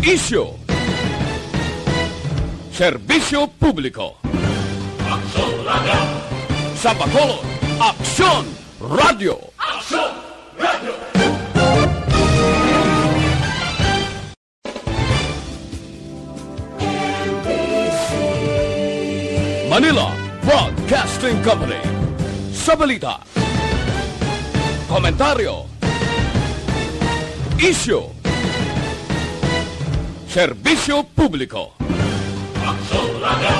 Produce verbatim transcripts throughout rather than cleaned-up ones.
Isyu. Serbisyo publiko. Aksyon Radio. Sa Bacolod, Aksyon Radio. Aksyon Radio. Manila Broadcasting Company. Sa balita, komentaryo, isyu, serbisyo publiko. Aksyon Radio.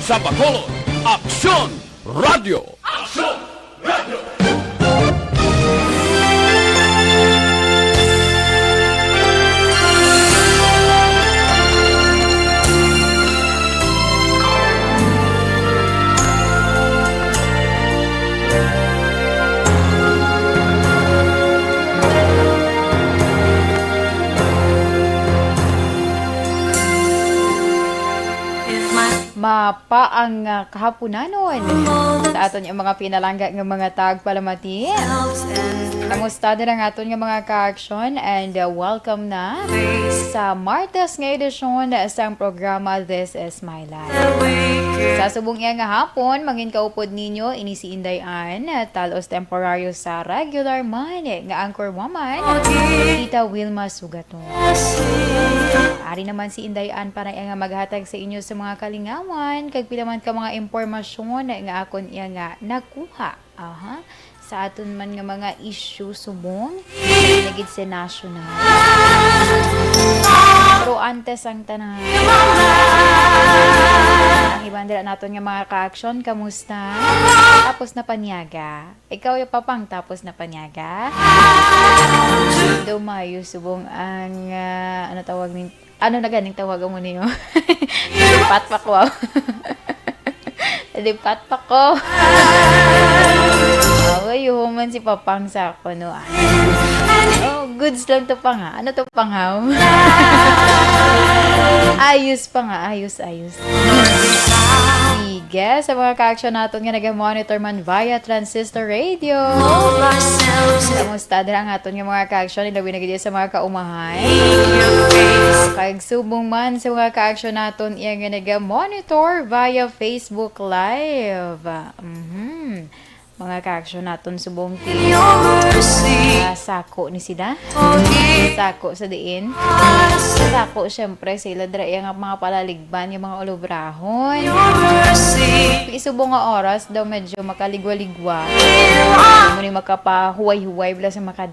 Sa Bacolod, Aksyon Radio. Aksyon Radio. Mapaang, ah, kahapunanon sa aton nga mga pinalangga nga mga tagpalamati. Kamusta din ang aton nga mga ka-aksyon, and, uh, welcome na sa Martes nga edisyon sang programa This Is My Life. Sa subong iya nga hapon, mangin kaupod ninyo ini si Inday Ann, uh, talos temporaryo sa regular man nga anchor woman, Tita Wilma Sugaton. Ari naman si Inday Ann para iya nga maghatag sa inyo sa mga kalingawan kag pila man ka mga impormasyon nga akon iya nga nakuha. Aha. Sa aton man nga mga issue subong, lagid sa national. Pero antes ang tanan, ang iban dira naton nga mga ka-aksyon, kamusta? Tapos na panyaga. Ikaw, ya Papang, tapos na panyaga. Dumayo subong ang, ah, ano tawag ni, ano na ganing tawag mo niyo? Lipat pa ko. Lipat pa ko. Away, yuhuman si Papang sa ako, no? Ah. Oh, goods lang to, Pang, ha? Ano to, Pang, ha? Ayos pa nga, ayos, ayos. Sige, sa mga ka-aksyon naton nga naga-monitor man via Transistor Radio. Kamusta dira ang aton nga mga ka-aksyon, ilabi na gid sa mga kaumahan? Kag subong man sa mga ka-aksyon naton iya nga naga-monitor via Facebook Live. Mhm. Mga ka-aksyon naton subong ti-, ah, sako ni sila. Sako sa diin. Sako, syempre, sila dira iya nga mga palaligban, nga mga ulubrahon. Isubong nga oras daw medyo makaligwa-ligwa. Amo ni makapahuway-huway bala sa makadali.